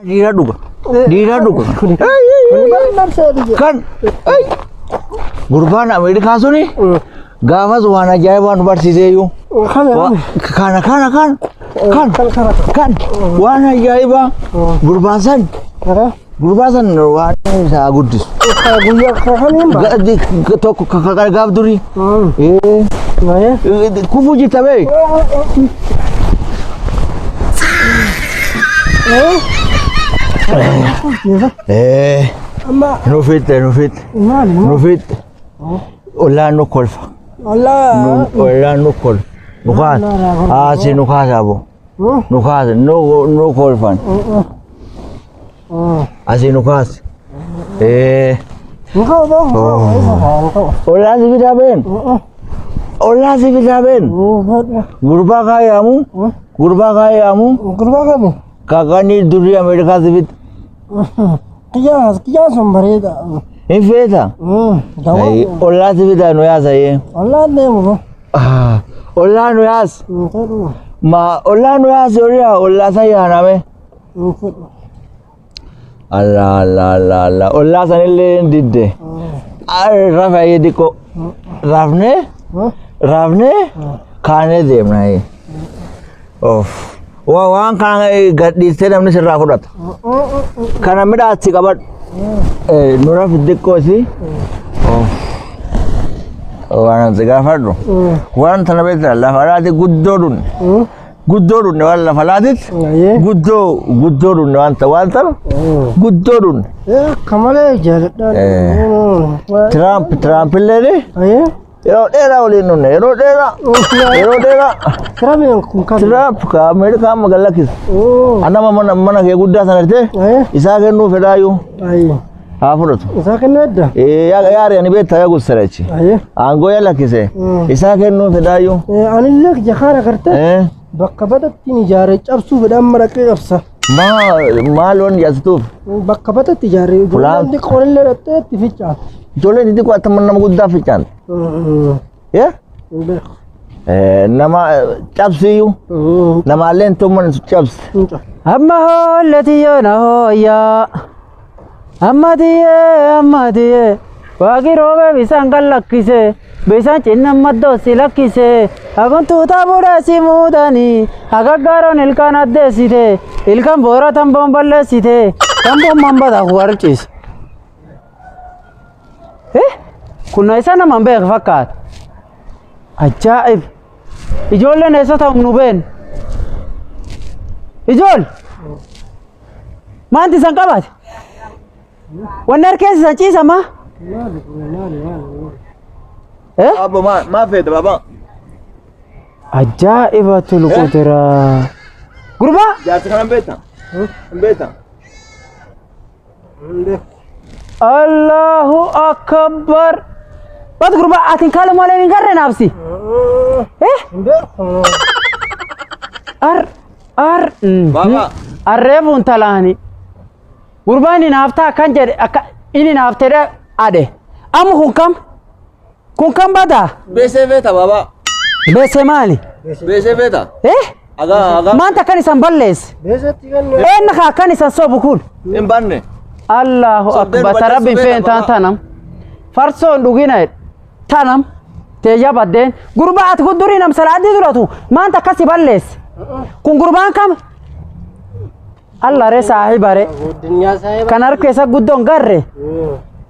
Dhiira dhuga. Dhiira dhuga. Kan gurbaan Ameerikaa suni gaafas waan ajaa'ibaa nu barsiiseeyyuu. Kana kana kan kan kan waan ajaa'ibaa gurbaan san gurbaan san waan isaa guddisu. Tokko gaaf durii. Kufuu jirta bee. Nu fitte nu fitte nu fitte. Ollaan nu kolfa. Ollaan nu kolfa. Nu kaasa. Haasi nu kaasa aboo. Nu kaasa nu kolfan. Asii nu kaasa. Ollaan si fidaa been. Ollaan si fidaa been. Gurbaa kaayaamu. Gurbaa kaayaamu. Gurbaa kami? Kakanii durii Ameerikaa si fitte. Kiyyaan sun bareeda. Hin feeta. Ollaan si fidaa nu yaasa yee. Ollaan deemu. Ollaan nu yaas. Ma ollaan nu yaas horiyaa ollaa san yaaname. Allah Allah Allah Allah. Ollaa sanillee hin didde. Rafa ayyee xiqqoo. Rafnee rafnee kaanee deemna. Of. Waan kana gadhiistee namni sirraa fudhata. Kana midhaatti qabadhu. Nu rafi xiqqoo si. Waan ani gaafadhu. Waan tana beektaa lafa alaati guddoo dhunne. Guddoo dhunne waan lafa alaatitti. Guddoo guddoo dhunne waan waan tana guddoo dhunne. Kamalee jaaladha. Tiraamp Tiraamp illee yeroo dheeraa waliin dhunne yeroo dheeraa yeroo dheeraa. Tiraamp kun kan. Tiraamp ka Ameerikaa amma gad lakkisa. Anama mana mana kee guddaa sana argitee isaa kennuu fedhaayyuu haa fudhatu. Isaa kennuu edda? Yaari ani beektaa yaa gussara achi. Aangoo yaa lakkise. Isaa kennuu fedhaayyuu. Anillee jakaara gartee bakka badatti ijaaree cabsuu fedhaan maraqee cabsa. Maal waan jaarsituuf? Bakka badatti ijaaree ijoolleen xiqqoon illee dhattee itti ficcaati. Ijoolleen xixiqqoo attama nama guddaa ficcaanti. Nama cabsiyyuu namaallee hin tumman cabse. Amma hollatiyyoo na hooyyaa. Amma tiyyee amma tiyyee. Waaqi roobee bisaan kan lakkise. Bisaan cinna maddoossi lakkise. Haguntuuta budheessi muudanii. Hagaggaaroon ilkaan addeessite. Ilkaan boora tamboon balleessite. Tamboon mambata warciise. Kun isa nama hin beeku fakkaata. Ajaa'ib! Ijoolleen eessa ta'u nu beeknu? Ijool! Maanti isan qabate? Wanni harkeessa isan ciisa maa? Abbo maa feeta baaba? Ajaa'iba tulqutira. Gurbaa! Jaarsa kana hin beektaa? Hin beektaa? Allahu akbar! Bat gurbaa atin kaaluma malee hin garre naafsi. Ar ar. Baaba. Arreefuun talaani. Gurbaan inni naaftaa akkan jedhe akka inni naaftedha adhe. Amma kun kam? Kun kam badaa? Beesee feeta baaba. Beesee maali? Beesee feeta. Agaa agaa. Maanta akkan isan balleesse? Beesetti kan. Eenna ka akkan isan sobu kun? Hin banne. Allahu akbar tarabbiin feen taan tanam. Farsoon dhugina tanam. Teeyya baddeen. Gurbaa ati kun durii nam salaadii duratu maanta akkasi balleesse? Kun gurbaan kam? Allah re saahiba re. Kan harka isa guddoon garre.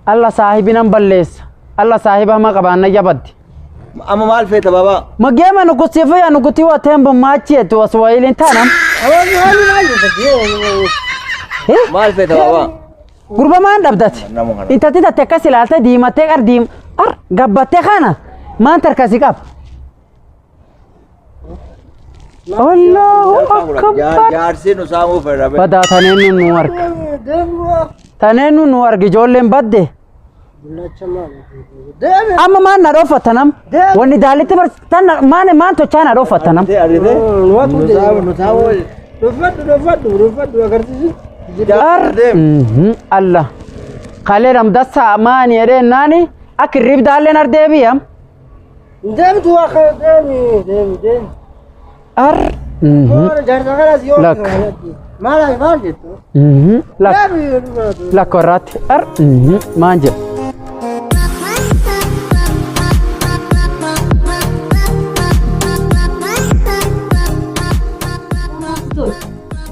Allah saahibi nan balleessa. Allah saahiba hama qabaanna jabaddi. Amma maal feeta baaba? Magema nukusifu nukutiwa tembo machi yetu Waswahili tanam. Maal feeta baaba? Gurba maan dhabdate? Intati tatte akkas ilaalte diimattee qar diim ar gabbattee kana maan tarkasi qaba? Allahu akbar. Jaarsi nu saamuu fedha. Badaa taneen nu arga. Taneen nu arga ijoolleen badde. Amma maan na dhooffatanam? Wanni daalitti barsiisan maan maan tochaa na dhooffatanam? Dhuffadhu dhuffadhu dhuffadhu agarsiisi. Ar Allah. Kalee ramdassa maani jedheen naani akka hirriib daalleen ardeebiyam. Deemtu akka deemi deemi deemi. Ar. Jaarsa kanas yoo. Lak. Maal maal jettu? Lakka warraatti. Ar maan jedha.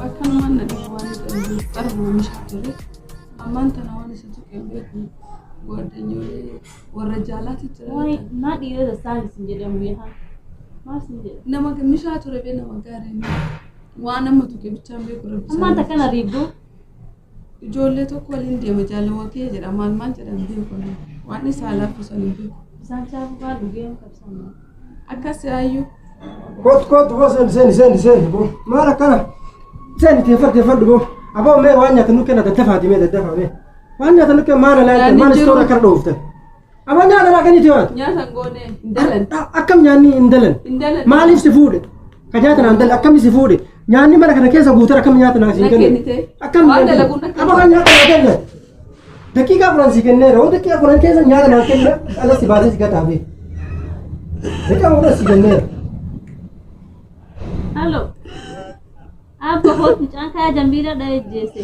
Akkanumaan na dhibu waan jedhan qarma oomishaa ture. Ammaan tana waan isa tuqee beeku guardaanyoolee warra jaalaatu jira. Maa dhiira sassaan isin jedhamu yaa. Maal isin jedhamu? Nama mishaa ture bee nama gaarii waan amma tuqe bichaan beeku rabbi. Ammaan takka na riibdu. Ijoollee tokko waliin deema jaalawaa kee jedha maal maal jedhan beeku waan isaa laaffisan hin beeku. Bisaan chaafuu fa'aa dhugee qabsan. Akkas yaayyuu. Kootu kootu boo seeni seeni seeni seeni boo maal akkana seeni teeffadhu teeffadhu boo aboo mee waan nyaatan nu kenna daddafaati mee daddafaa mee waan nyaatan nu kenna maal alaalta maal istoora akkana dhooftan aboo nyaata naa kenniti waati Nyaata hin goone hin dalan. Akkam nyaanni hin dalan? Hin dalan. Maaliif si fuudhe ka nyaata naan dalan akkami si fuudhe nyaanni mana kana keessa guutan akkam nyaata naa si Na kenne kennite. Akkam Waan dalaguun na aboo kan nyaata naa kenna daqiiqaa 10 si kenneera hoo daqiiqaa 10 keessa nyaata naa kenna ala si baasee si gataa bee daqiiqaa 10 si kenneera. Halo. Abba koot mucaan kayaa jambiila dha'ee jeese.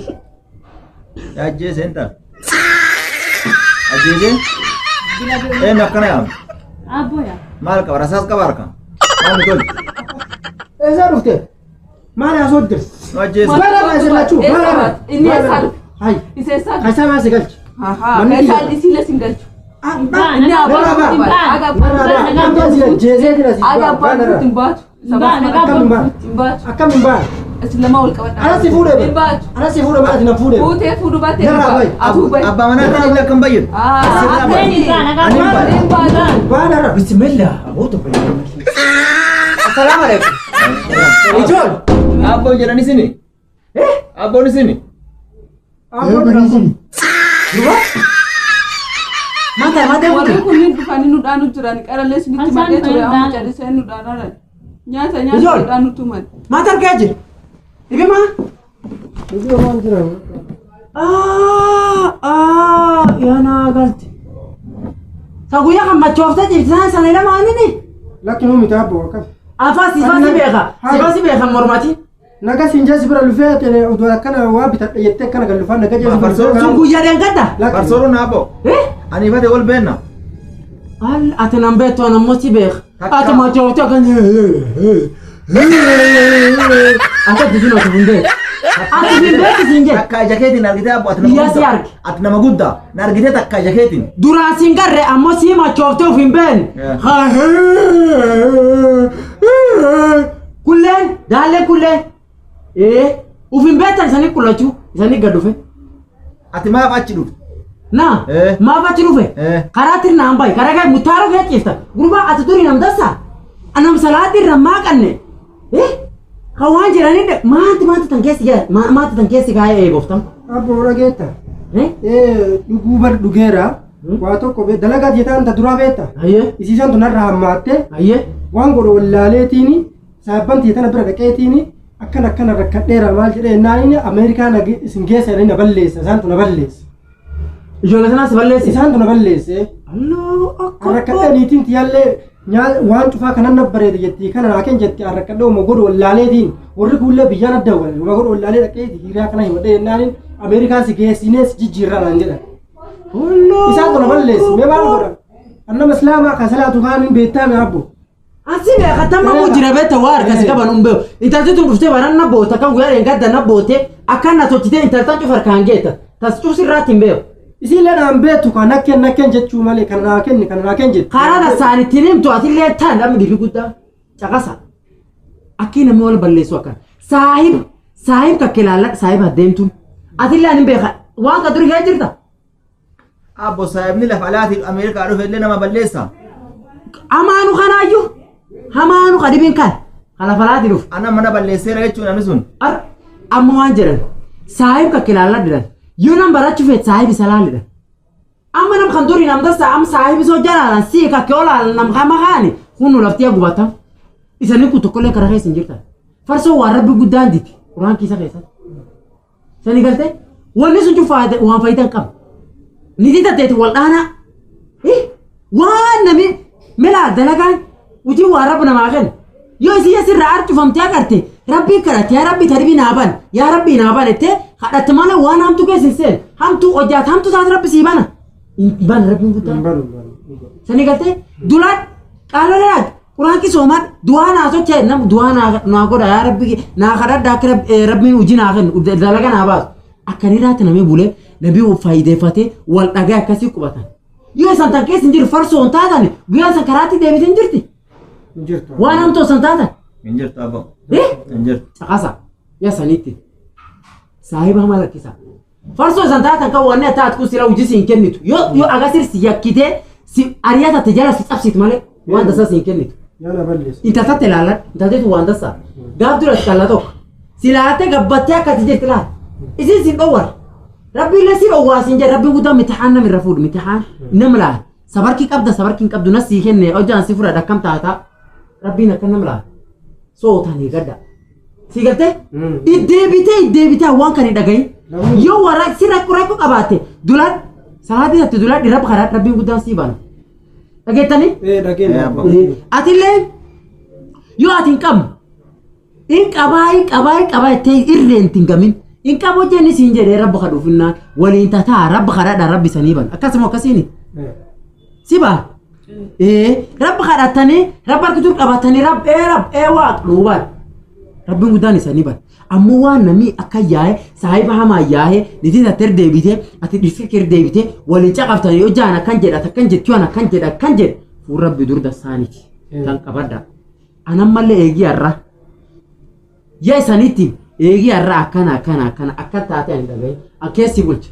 Ajjeese intal. Ajjeese? Eenyu akkana yaamtu? Abbo yaa. Maal qaba? Rasaas qaba harka? Maal nu tolche? Eessaa dhufte? Maal haasoo jirti? Nu ajjeese. Maal irraa isin lachuu? Maal irraa? Inni eessaa dhufe? Hay. Isa eessaa dhufe? Kaisaa maal si galche? Ahaa. Manni Keessaa kiyya. isiilee sin galchu. Inni Narraa ba'a. Aga Narraa ba'a. Namni si ajjeesee jira si Aga ba'a. abbaan Narraa. dhufuutti hin baatu. Baana, Akkam hin baane? Hin baatu. Akkam hin baane? Isin lama wal qabadha. Ana si fuudhee Hin baatu. Ana si fuudhee ati na fuudhee. Fuutee fuudhu baattee hin Narraa baatu. ba'i. Atuu ba'i. Abbaa manaa kana illee akkam bayyadu? Ah, Ani hin baatu. Hin baatu. Ba'a narraa. Bismillah. Assalaamu alaikum. Ijool. Abboon jedhan isini? Abboon isini? Duba. Maata maata Warri buute. kunniin dhufanii nu dhaanu jiran qarallee isinitti Masaan madhee ture amma fayyadaan. callisee nu dhaanaran. Nyaata nyaata Ijool. nu dhaanu tuman. Maata argaa jira. Ibi maa? Ibi waan jiran. Ah ah yana galte. Sa guyyaa kan machooftee jirti sana sana lamaanini. Lakki nuu miti abbo akkam. Afaan sifaa si beeka. Sifaa si beeka mormati. Naga siin jeesi bira lufee ati oduu akkana waa bitadhe jettee akkana gad lufaan naga jeesi bira lufee. Sun guyyaa deengadda. Lakki. Farsooruun abbo. Eh? Ani ifate wal beenna. Al ati nan beektu an ammoo si beeka. Ati machooftee akkan. Ati ati sun ati hin beeku. Ati hin beeku siin jedhe. Takka ija keetiin argitee abbo ati nama Biyyaa si guddaa. arge. Ati nama guddaa. Na argitee takka ija keetiin. Duraan siin garre ammoo sii machooftee of hin beekne. Kulleen daallee kulleen. Ee uf hin beektan isanii kullachuu isanii gad dhufe. Ati maaf achi dhufte? Na maaf achi dhufe? Karaa tirnaan bahi karaa kee mutaaroo kee ciifta. Gurbaa ati durii nam dassa. Anam salaati irra maa qanne. Kan waan jedhanii maanti maanti tan keessi jira maanti tan keessi kaayee eebooftam. Abbo dhageetta. Dhuguu bar dhugeera. Waa tokko bee dalagaa jetaan ta duraa beekta. Ayyee. Isiisan tun narra hammaatte. Ayyee. Waan godhu wallaaleetiini saabban tiyya bira dhaqeetiini akkana akkana rakkadheera maal jedhee jennaan inni Ameerikaa na isin geessa jedhanii na balleessa isaan tu na balleessa. Ijoollee sanaas balleessi. Isaan tu na balleesse. Allahu akbar. Rakkadhee niitiin tiyyaallee waan cufaa kanan na bareeda jetti kana naa kenn jetti rakkadhee uma godhu wallaaleetiin warri kuullee biyyaan adda wal uma godhu wallaalee dhaqeeti hiriyaa kana himadhee jennaan Ameerikaa si geessinee si jijjiirraa naan jedhan. Isaan tu na balleesse mee maal godhan? Annama islaamaa kan salaatu kaan hin beektaa mee abbo. Asi beeka tamma mu jira beekta waa harka si qaban hin beeku. Intalti tun dhuftee baran na boota kan guyyaa dheengadda na boote akkan na tolchitee intaltan cufa harkaan geetta. Tas cufsi irraatti hin beeku. Isiillee naan beektu kan nakkeen nakkeen jechuu malee kan naa kenni kan naa kenni jettu. Karaa tasaanii ittiin himtu atillee taan namni dhibi guddaa caqasa. Akki namni wal balleessu akkan. Saahib saahib kakke ilaalla saahib adeemtuun. Atillee ani beeka waan ka durii kee jirta. Abbo saahibni lafa alaatiif Ameerikaa dhufe illee nama balleessa. Amaanu kanaayyuu hamaanu ka dhibiin kan ka lafa alaatii dhufe. Ana mana balleesseera jechuun namni sun. Ar amma waan jedhan saahib kakke ilaalla jedhan yoo nam barachuu feet saahib isa laalidha. Amma nam kan durii nam dasa am saahib isoo jalaalan sii kakke olaalan nam kama kaani kun nu laftii gubatan. Isanii kun tokkollee karaa keessa hin jirtan. Farsoo waan rabbi guddaan diti quraan kiisa keessatti. Sanii galtee wanni sun cufaa waan faayidaa hin qabne. Nitii tatteeti wal dhaanaa. Waan namni milaa dalagaan hojii waan rabbi namaa kennu. Yoo isii asirraa arcufamtee agarte Rabbii kadhatte yaa rabbi tarbii naa ban yaa rabbii naa ban jettee kadhatte malee waan hamtuu keessa hin seene hamtuu hojjaate hamtuu taate rabbi sii bana. Hin bana rabbiin guddaan. Hin banu hin banu. Sani galtee dulaan qaalolee quraanki soomaan du'aa naa sochee nam du'aa naa naa godha yaa rabbi naa kadhadha akka rabbiin hojii naa kennu dalaga naa baasu. Akkanirraatti namni bulee namni faayideeffatee wal dhagaa akkasii qubatan. Yoo isaan tan keessa hin jiru farsoo hin taatan guyyaan san karaatti deebitee hin jirti. Hin jirtu. Waan hamtuu san taatan. Hin jirtu abbo. Eh? Hin jirtu. Caqasa. Yaa sanitti. Saahiba hama lakkisa. Farsoo isan taatan kan wanni taat kun sila hojii siin kennitu. Yoo yoo agasir si yakkitee si ari'atatte jala si cabsitu malee waan tasaa siin kennitu. Yaa na balleessa. Intaltatte ilaalan intalteetu waan tasaa. Gaaf dura qalla tokko. Si ilaalte gabbattee akka ati jirti laal. Isin sin dhowwar. Rabbi illee si dhowwaa siin jedhe rabbiin guddaan mitihaan nama irra fuudhu mitihaan nama laal. Sabarkii qabda sabarkii hin qabdu nas sii kenne hojjaan si fudhadha akkam taataa. Rabbiin akka nama laal. Sootaan gadda. Si galtee? Iddeebitee iddeebitee waan kan hin dhagahin. Yoo warra si rakkoo rakkoo qabaatte dulaan salaatii ati dulaan dhirra karaa rabbiin guddaan sii bana. Dhageettanii? Ee dhageenya. Ee, abbo. Atillee yoo ati hin qabne hin qabaa hin qabaa hin qabaa jettee irreen hin gamin hin qabu jenni siin jedhee rabba kadhuufinnaan waliin tataa rabba kadhadhaa rabbi sanii bana akkasuma akkasiini. Si baa? Ee rabba kadhatanii rabba harki dur qabatanii rab ee rab ee waaq dhuubaan. Rabbiin guddaan isanii bana. Ammoo waan namni akka yaa'e saahiba hamaa yaa'e nitii tattee deebitee ati dhirsa kee deebitee waliin caqaftanii yoo jaan akkan jedha akkan jettu waan akkan jedha akkan jedha fuul rabbi dur dasaaniti kan qabadha. Anan mallee eegii har'a. Yaa isanitti eegii har'a akkana akkana akkana akka taate ani dhagaye an keessi bulcha.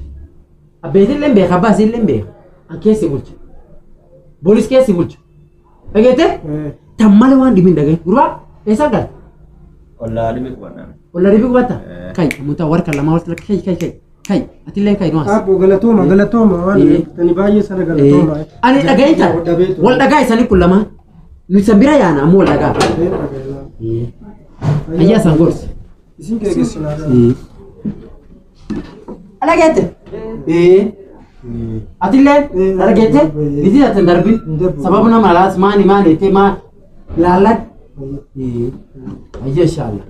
Abbeetillee hin beeka abbaasiillee hin beeka an keessi bulcha. Boolis keessi bulcha. Dhageette? Tan malee waan dhibin dhagaye. Gurbaa eessa galte? Ollaa dhibi qubannaan. Wala ribi qubata? Eh. Kai, muta warka lama wal kai kai kai. Kai, atillee kai nuas. Abbo galatooma galatooma waan Ee. tani baay'ee sana galatooma. Ani dhagayin tan. Dhabeetu. Wal dhagaa isanii kun lama. Nu san bira yaana ammoo wal dhagaa. Ee, dhagayeera. Ayyaa san gorsi. Isin keegessinaa. Dhageette? Ee. Atillee Eh, dhageette? eh. Nitii taate darbin. Hin darbu. Sababa nama alaas maani maani jettee maa laalladhu. Ayyaa inshallah.